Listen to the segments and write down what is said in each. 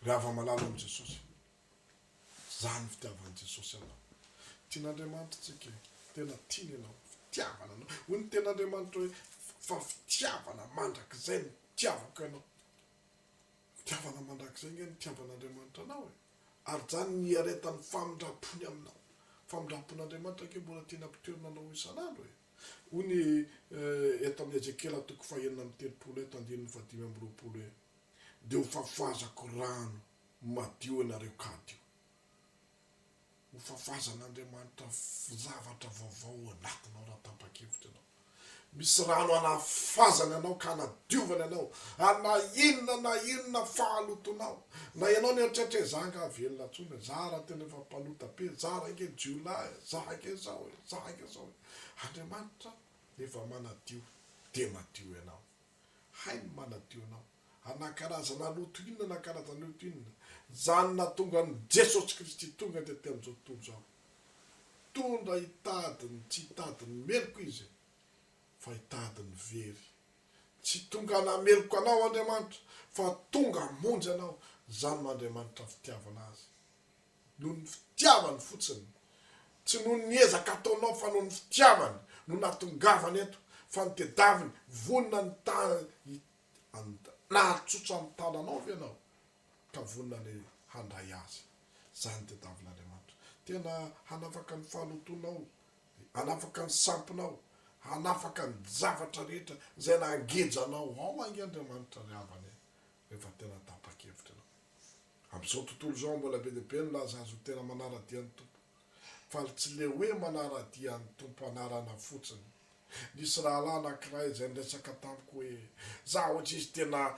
Ry hava-malala ao amin'i Jesosy, izany fitiavan'i Jesosy anao. Tian'Andriamanitra tsika e, tena tiany ianao, fitiavana anao. Hoy ny tenin'Andriamanitra hoe, fa fitiavana mandrakizay no nitiavako anao. Fitiavana mandrakizay ange no nitiavan'Andriamanitra anao e. Ary izany ny hiaretan'ny famindram-pony aminao. Famindram-pon'Andriamanitra ange mbola tiany hampitoerina anao isan'andro e. Hoy ny eto amin'ny Ezekiela toko fahenina amby 30 eto andininy fahadimy amby 20 hoe, Dia ho fafazako rano madio ianareo ka hadio. Ho fafazan'Andriamanitra zavatra vaovao ao anatinao raha tapa-kevitra ianao. Misy rano hanafazany anao ka hanadiovany anao, ary na inona na inona fahalotoanao, na ianao nieritreritra hoe za angaha velona intsony e, za raha tena efa mpanota be, za raha ange jiolahy e, za ange zao e, za ange zao e. Andriamanitra efa manadio dia madio ianao. Hainy ny manadio anao. Ary na karazana loto inona na karazana loto inona, izany nahatonga an'i Jesosy Kristy tonga tety amin'izao tontolo izao. Tondra hitady ny tsy hitady ny meloka Izy, fa hitady ny very. Tsy tonga hanameloka anao Andriamanitra, fa tonga hamonjy anao. Izany no Andriamanitra fitiavana Azy. Noho ny fitiavany fotsiny. Tsy noho ny ezaka ataonao fa noho ny fitiavany no nahatongavany eto, fa ny tedaviny, vonona ny ta nahatsotsa ny tananao ve ianao ka vonona ny handray azy? Izany tediavin'Andriamanitra. Tena hanafaka ny fahalotoanao, hanafaka ny sampinao, hanafaka ny zavatra rehetra izay nangeja anao ao ange Andriamanitra ry havana e, rehefa tena tapa-kevitra ianao. Amin'izao tontolo izao mbola be dia be ny milaza azy ho tena manara-dia ny Tompo. Fa tsy le hoe manara-dia ny Tompo anarana fotsiny. Nisy rahalahy anankiray izay niresaka tamiko hoe, za hozy izy tena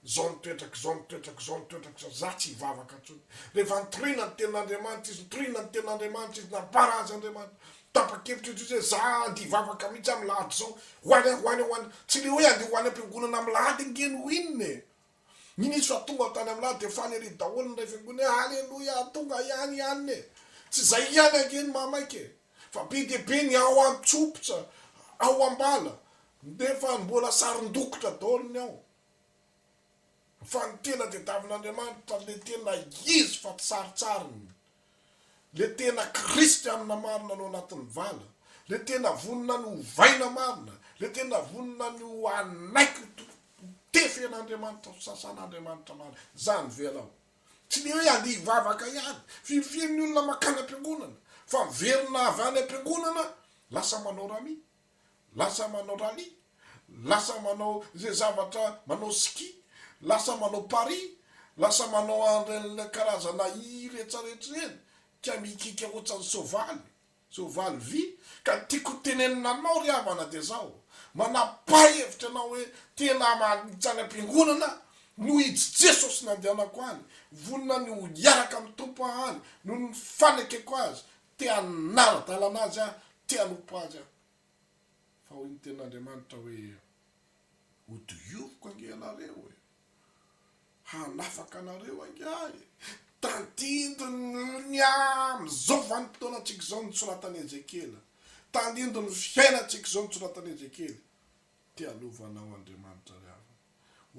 zao ny toetrako, zao ny toetrako, zao ny toetrako, zao, za tsy hivavaka intsony. Rehefa nitoriana ny tenin'Andriamanitra izy, nitoriana ny tenin'Andriamanitra izy, nambara azy Andriamanitra. Tapa-kevitra izy hoe za andeha hivavaka mihitsy amin'ny lahady izao, ho any aho, ho any aho, ho any. Tsy le hoe andeha ho any am-piangonana amin'ny lahady ange no inona e. Nino izy fa tonga tany amin'lah dia faly ery daholo ny ray fiangonana hoe aleloia tonga ihany i anona e! Tsy izay ihany ange no mahamaika e! Fa be dia be ny ao an-tsopitsa, ao am-bala, nefa mbola sarin-dokotra daholo ny ao. Fa ny tena tediavin'Andriamanitra le tena izy fa tsy sarintsariny. Le tena kristianina marina no anatin'ny vala, le tena vonona ny hovaina marina, le tena vonona ny ho hanaiky ho tefen'Andriamanitra, ho sasan'Andriamanitra marina. Zany ve ianao? Tsy le hoe andeha hivavaka ihany. Firifiry ny olona makany am-piangonana, fa miverina avy any am-piangonana lasa manao rami. lasa manao rallye, lasa manao izay zavatra manao ski, lasa manao pari, lasa manao an'ireny karazana i rehetrarehetra ireny, ka mikiky ohatran'ny soavaly, soavaly vy, ka ny tiako ho tenenina anao ry havana dia zao, manapaha hevitra ianao hoe tena manitsy any am-piangonana aho, noho i Jesosy nandehanako any, vonona ny ho hiaraka amin'ny Tompo aho any, noho ny fanekeko Azy, Te hanara-dalana Azy aho, te hanompo Azy aho. Fa hoy ny tenin'Andriamanitra hoe, Hodioviko ange ianareo e! Hanafaka anareo ange aho e! Tandindon'ny amin'izao vanim-potoanantsika izao ny soratan'i Ezekiela. Tandindon'ny fiainantsika izao ny soratan'i Ezekiela. Te hanova anao Andriamanitra ry havana.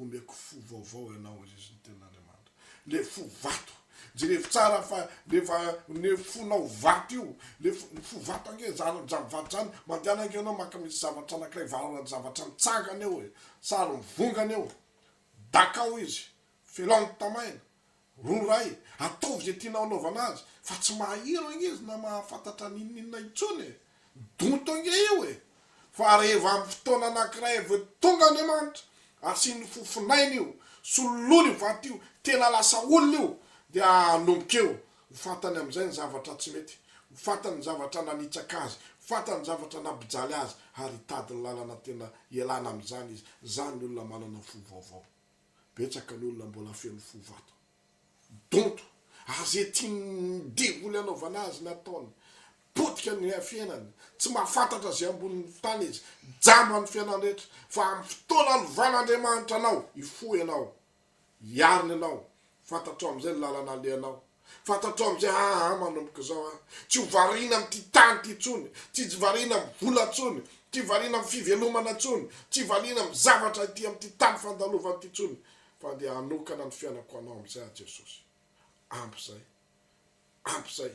Omeko fo vaovao ianao hoy Jesoa ny tenin'Andriamanitra. Le fo vato. Jerevo tsara fa rehefa le fonao vato io, le fo, ny fo vato ange zany zany vato zany, mandehana ange ianao maka misy zavatra anankiray varana zavatra mitsangana eo e, sary mivongana eo, dakao izy, felao ny tamaina, Roray, ataovy izay tianao anaovana azy, fa tsy mahahero ange izy na mahafantatra n'inon'inona intsony e! Donto ange io e! Fa reheva amin'ny fotoana anankiray vao tonga Andriamanitra, asiany fofonaina io, soloiny io vato io, tena lasa olona io, dia hanomboka eo, ho fantany amin'izay ny zavatra tsy mety, ho fantany ny zavatra nanitsaka azy, ho fantany ny zavatra nampijaly azy, ary hitady ny lalana tena hialana amin'izany izy. Izany ny olona manana fo vaovao. Betsaka ny olona mbola feno fo vato. Donto. Ary ze tian'ny devoly anaovana azy ny ataony. Potika ny fiainany. Tsy mahafantatra ze ambonin'ny tany izy. Jamba ny fiainany rehetra. Fa amin'ny fotoana anovan'Andriamanitra anao, hifoha ianao. Hiarina ianao. Fantatrao amin'izay ny lalana alehanao. Fantatrao amin'izay aa manomboka izao aho. Tsy ho variana amin'ity tany ity intsony. Tsy variana amin'ny vola intsony. Tsy variana amin'ny fivelomana intsony. Tsy variana amin'ny zavatra ety amin'ity tany fandalovana ity intsony. Fa andeha hanokana ny fiainako ho Anao amin'izay aho Jesosy. Ampy izay. Ampy izay.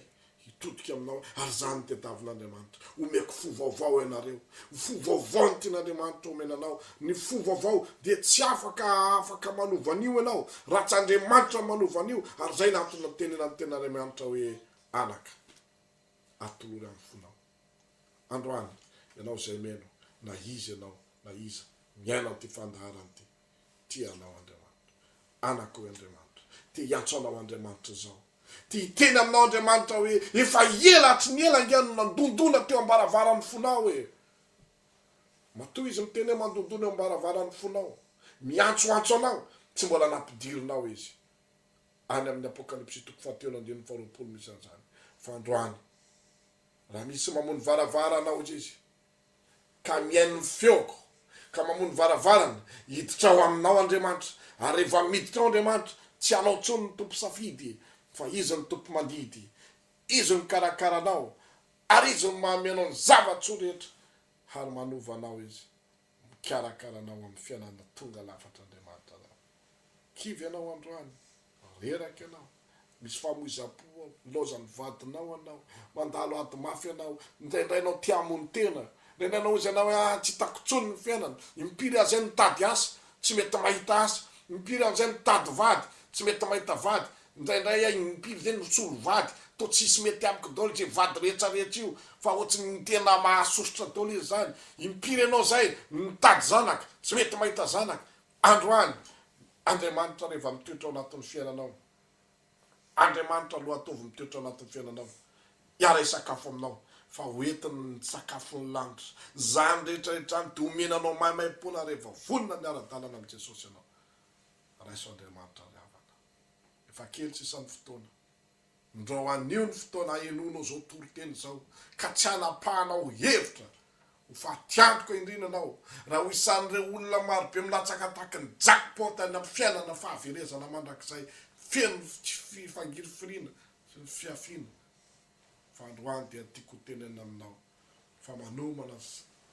Hitodika Aminao aho. Ary izany no tediavin'Andriamanitra. Omeko fo vaovao ianareo. Fo vaovao no tian'Andriamanitra omena anao. Ny fo vaovao dia tsy afaka afaka manova an'io ianao raha tsy Andriamanitra no manova an'io. Ary izay no antony nitenenan'ny Tenin'Andriamanitra hoe, Anaka, atolory amin'ny fonao. Androany, ianao izay mihaino, na iza ianao na iza, miaina an'ity fandaharana ity, tia anao Andriamanitra. Anaka hoy Andriamanitra. Te hiantso anao Andriamanitra izao. Te hiteny aminao Andriamanitra hoe, efa ela hatry ny ela ange no nandondona teo am-baravaran'ny fonao e! Matoa Izy miteny hoe mandondona eo am-baravaran'ny fonao, miantsoantso anao, tsy mbola nampidirinao Izy. Any amin'ny Apokalypsy toko fahatelo andininy faharoapolo misy an'izany. Fa androany, raha misy mamono varavarana hoy Izy, ka mihaino ny feoko, ka mamono varavarana, hiditra ao aminao Andriamanitra, ary rehefa miditra ao Andriamanitra, tsy anao intsony ny tompo safidy, fa Izy no tompo mandidy, Izy no mikarakara anao, ary Izy no manome anao ny zava-tsoa rehetra, ary manova anao Izy, mikarakara anao amin'ny fiainana tonga lafatra Andriamanitra anao. Kivy ianao androany, reraka ianao, misy famoizam-po ao, nilaozan'ny vadinao ianao, mandalo ady mafy ianao, indraindray ianao te hamono tena, indraindray ianao hozy ianao hoe ah tsy hitako intsony ny fiainana, impiry aho izay nitady asa, tsy mety mahita asa, impiry aho izay nitady vady, tsy mety mahita vady, indraindray aho impiry izay nisolo vady, toa tsisy mety amiko daholo izay vady rehetra rehetra io, fa ohatry ny tena mahasosotra daholo izy izany, impiry ianao izay nitady zanaka, tsy mety mahita zanaka, Androany, Andriamanitra reva mitoetra ao anatin'ny fiainanao. Andriamanitra aloha ataovy mitoetra ao anatin'ny fiainanao. Hiara hisakafo aminao, fa ho entiny ny sakafon'ny lanitra. Izany rehetra rehetra izany dia omena anao maimaimpoana rehefa vonona ny hiara-dalana amin'i Jesosy ianao. Raiso Andriamanitra ry havana. Efa kely sisa ny fotoana. Ndrao anio ny fotoana ahenoanao izao toriteny izao, ka tsy hanapahanao hevitra ho fatiantoka indrindra anao, raha ho isan'ireo olona marobe milatsaka tahaky ny jackpot any amin'ny fiainana fahaverezana mandrakizay feno tsy fifangirifiriana sy ny fihafiana. Fa androany dia tiako ho tenenina aminao fa manomana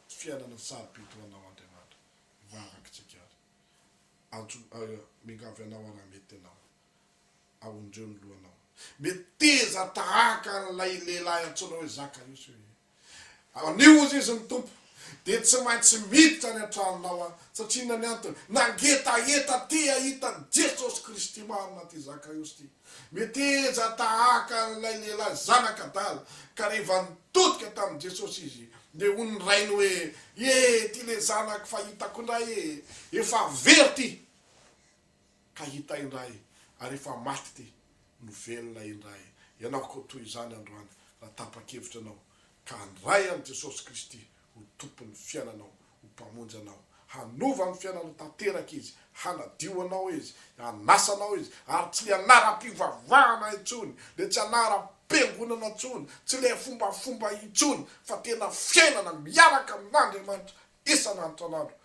fiainana sarobidy ho anao Andriamanitra. Hivavaka isika ary. Antso, miangavy anao aho raha mety ianao. Aondreo ny lohanao. Meteza tahaka an'ilay lehilahy antsoina hoe Zakaiosy hoe, Anio hozy izy ny Tompo, dia tsy maintsy miditra any an-tranonao aho. Satria inona ny antony? Nangetaheta te hahita an'i Jesosy Kristy marina ity Zakaiosy ity. Meteza tahaka an'ilay lehilahy zanak'adala, ka rehefa nitodika tamin'i Jesosy izy, dia hoy ny rainy hoe, Ye, ity ilay zanako fa hitako indray e! Efa very ity! ka hita indray ary efa maty ty no velona indray ianao koa toy izany androany raha tapa-kevitra ianao ka handray an'i Jesosy Kristy ho Tompon'ny fiainanao ho Mpamonjy anao hanova ny fiainanao tanteraka Izy hanadio anao Izy hanasa anao Izy ary tsy le anaram-pivavahana intsony le tsy anaram-piangonana intsony tsy le fombafomba intsony fa tena fiainana miaraka amin'Andriamanitra isan'andro isan'andro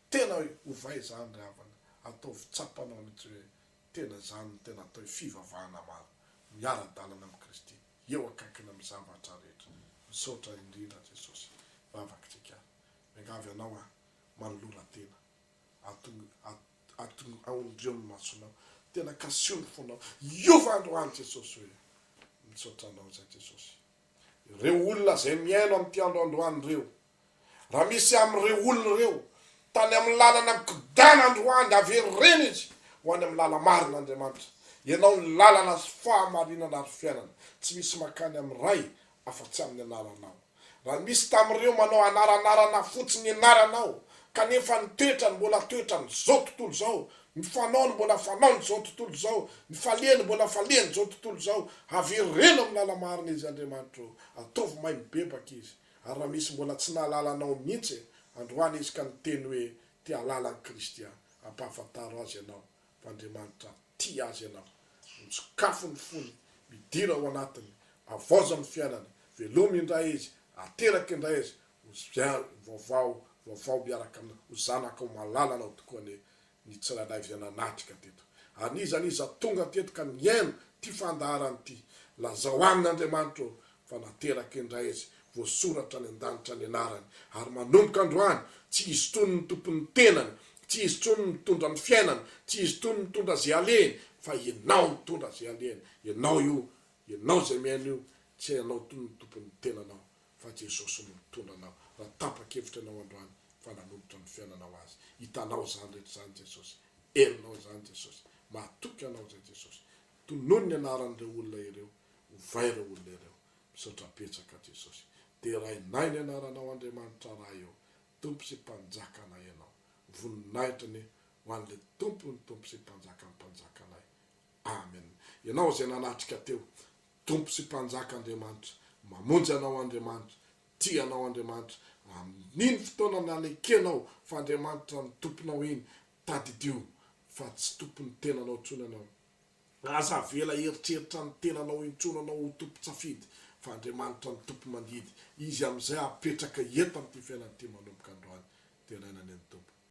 Tena hoe ovay izany ry havana, ataovy tsapanao mihitsy hoe tena izany no tena atao hoe fivavahana marina, miara-dalana amin'i Kristy, eo akaikiny amin'ny zavatra rehetra. Misaotra indrindra Jesosy. Vavaka tsika ary. Miangavy anao aho, manolora tena. Atong, atong, aondreo ny masonao. Tena kasiho ny fonao. Hiova androany Jesosy hoe, misaotra anao izay Jesosy. Ireo olona izay mihaino amin'ity andro androany ireo, Raha misy amin'ireo olona ireo tany amin'ny lalana mikodana androany, avereno izy ho any amin'ny lala-marina, Andriamanitra. Ianao no lalana sy fahamarinana ary fiainana. Tsy misy mankany amin'ny Ray afa-tsy amin'ny anaranao. Raha misy tamin'ireo manao anaranarana fotsiny ny anaranao, kanefa ny toetrany mbola toetran'izao tontolo izao, ny fanaony mbola fanaon'izao tontolo izao, ny falehany mbola falehan'izao tontolo izao, avereno amin'ny lala-marina izy, Andriamanitra ô. Ataovy mahay mibebaka izy. Ary raha misy mbola tsy nahalala anao mihitsy e, androany izy ka niteny hoe te hahalala an'i Kristy aho, ampahafantaro azy ianao fa Andriamanitra tia azy ianao. Misokafo ny fony, midira ao anatiny, avaoza ny fiainany, velomy indray izy, ateraka indray izy, ho vaovao, vaovao miaraka aminao, ho zanakao malalanao tokoa anie ny tsirairay izay nanatrika teto. Ary n'iza n'iza tonga teto ka nihaino ity fandaharana ity, lazao aminy Andriamanitra ô, fa nateraka indray izy, voasoratra any an-danitra ny anarany. Ary manomboka androany, tsy izy intsony no tompon'ny tenany, Tsy izy intsony no mitondra ny fiainany, tsy izy intsony mitondra izay alehiny, fa ianao mitondra izay alehiny. Ianao io, ianao izay mihaino io, tsy ianao intsony no tompon'ny tenanao, fa Jesosy no mitondra anao. Raha tapa-kevitra ianao androany fa nanolotra ny fiainanao Azy, hitanao izany rehetra izany Jesosy, henonao izany Jesosy, mahatoky anao izay Jesosy. Tonony ny anaran'ireo olona ireo, ovay ireo olona ireo. Misaotra betsaka Jesosy. Derainay ny anaranao Andriamanitra Ray ô. Tompo sy Mpanjakanay Ianao. Voninahitra anie ho an'ilay Tompon'ny Tompo sy Mpanjakan'ny Mpanjakanay. Amen. Ianao izay nanatrika teo. Tompo sy Mpanjaka Andriamanitra. Mamonjy anao Andriamanitra. Tia anao Andriamanitra. Amin'iny fotoana nanekenao fa Andriamanitra no Tomponao iny, tadidio fa tsy tompon'ny tenanao intsony ianao. Aza avela hieritreritra ny tenanao intsony anao ho tompon-tsafidy, fa Andriamanitra no tompo-mandidy. Izy amin'izay hapetraka eto amin'ity fiainana ity manomboka androany. Deraina anie ny Tompo.